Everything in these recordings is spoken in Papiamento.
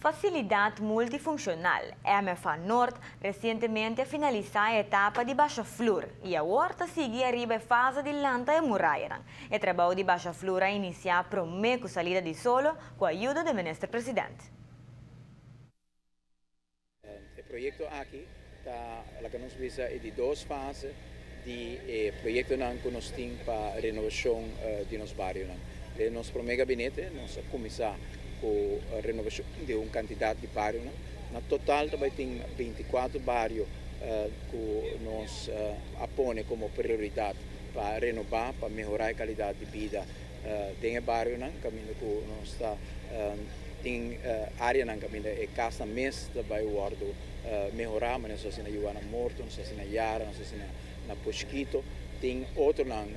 Fasilidat Multifunshonal, MFA Noord, resientemente a finalisá e etapa di basha flur i awor ta sigui ariba e fase di lanta e murayanan. E trabou di basha flur a inisiá promé ku salida di solo ku ayudo di Minister President. E proyekto aki ta laga nos bisa e di dos fase di e proyektonan ku nos tin pa renovashon di nos barionan. Den nos promé gabinete nos a kuminsá ku renovashon di un kantidat di barionan. Na total ta bai tin 24 bario ku nos a pone komo prioridat pa renobá, pa mehorá e kalidat di bida den e barionan kaminda ku nos ta tin áreanan kaminda e kasnan mes ta bai wòrdu mehorá, manera nos hasi na Juana Morto, nos hasi na Yara, nos hasi na Pochquito. Tin otronan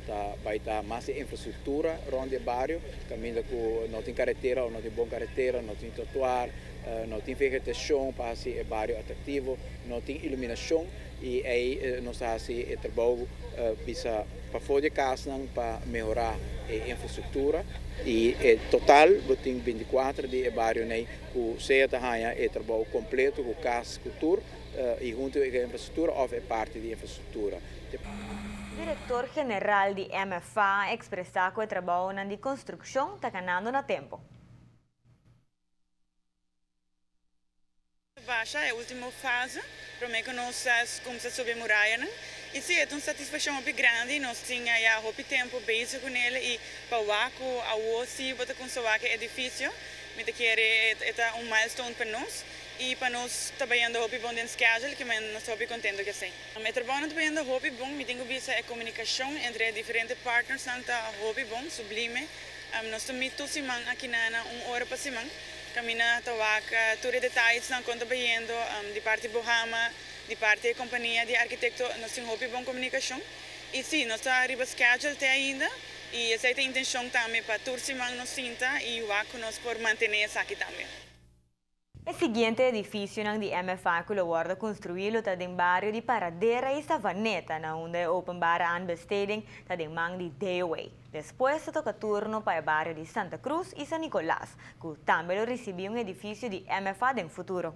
ta bai ta mas e infrastruktura rònt di e bario kaminda ku no tin karetera òf no tin bon karetera, no tin trotuar, no tin vegetashon pa hasi e bario atraktivo, no tin iluminashon i ei nos ta hasi e trabou bisa pafó di e kasnan pa mehorá e infrastruktura i e total bo tin 24 di e barionan ku sea ta haña e trabou kompleto ku kas ku tur i huntu e infrastruktura òf e parti di infrastruktura. Direktor general di MFA a ekspresá ku e trabounan di konstrukshon ta kanando na tempu. Basha e ultimo fase prome ku nos a kumsa subi e murayanan. I si, e ta un satisfakshon hopi grandi. Nos tin ya hopi tempu bezig ku nel i pa wak ku awo si bo ta kumsa wak e edifisio, mi ta kere e ta un milestone pa nos i pa nos ta bayendo hopi bon den schedule ki nos ta hopi kontento ku esei. E trabounan ta bayendo hopi bon, mi tin ku bisa e komunikashon entre e diferente partnersnan ta hopi bon, sublime. Nos ta meet tur siman aki na un ora pa siman. Camina ta wak tur e detayesnan con ta bayendo di parti Bohama, di parti e compania di arquitecto, nos tin hopi bon comunicacion y si, nos ta riba schedule te ainda y esey ta intencion tambe pa tur siman nos sinta y wak cu nos por mantene esaki tambe. E siguiente edificionan di MFA cu lo wordo construi lo ta den bario di Paradera y Savaneta, na unda e openbare aanbesteding ta den man di DOA. Despues ta toca turno pa e bario di Santa Cruz y San Nicolas, cu tambe lo ricibi un edificio di MFA den futuro.